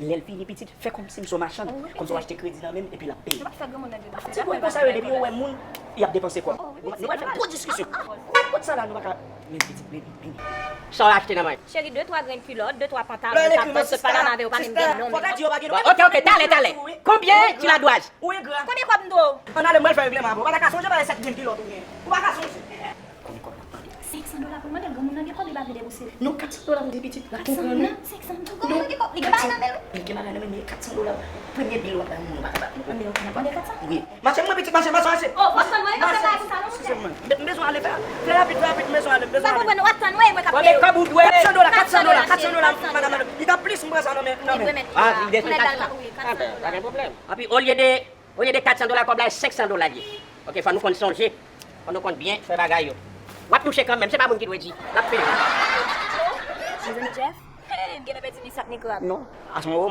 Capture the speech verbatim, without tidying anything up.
Lè l fini pitit, fè kòmsi m se yon machann, kòmsi w achte kredi nan men m epi l ap peye. Ti bòy konsa yo, depi yo wè moun, y ap depanse kòb. Nou pral fè gwo diskisyon. Kot sa la, nou pa ka men pitit, men, men. Sa w achte nan men? Cheri, de twa grenn kilòt, de twa pantalon, sa pòs, sot pa la m avè w, pa menm gen non. Fò ta di yo pa gen non. Ok, ok, talè, talè. Konbyen ti ladwaj? Ou engra. Konbyen kòb m dwe w? Ann ale, m pral fè regleman avè w. Ou pa ta ka sonje bagay sèt grenn kilòt ou gen. Ou pa ka sonje. Konbyen kòb n ap mande? Senk san dola pou l mande l, granmoun nan gen kòb, li pa vle debouse. Non, kat san dola pou de pitit. Kat san, non, senk san. Granmoun nan gen kòb, li gen bagay nan men l. Li gen bagay nan men l, men kat san dola. Premye bil w ap bay moun, ou pa ka bat nou. Ann ale, ok, n ap mande kat san? Wi. Mache, mwen pitit, mache, mache, mache. Oh, franchman, mwen pa fè bagay pou sa non, monchè. Sèlman. M bezwen ale fè, fè rapid, fè rapid, m bezwen ale, m bezwen ale. Mwen konprann, w ap tann, wi, mwen k ap peye w. Konbyen kòb ou dwe? Kat san dola, kat san dola, kat san dola, madanm. Li ta plis, m pran sa nan men, nan men. Ah, li desann kat san. Anben, pa gen pwoblèm. Epi, olye de, olye de kat san dola, kòb la, senk san dola l ye. Ok, fò nou konn sonje, fò nou konn byen fè bagay yo. W ap touche kanmenm, se pa moun ki dwe di. L ap peye. Mezanmi, Jeff, hey, m genlè pèdi bisap ni krab. Non, a se yon remò.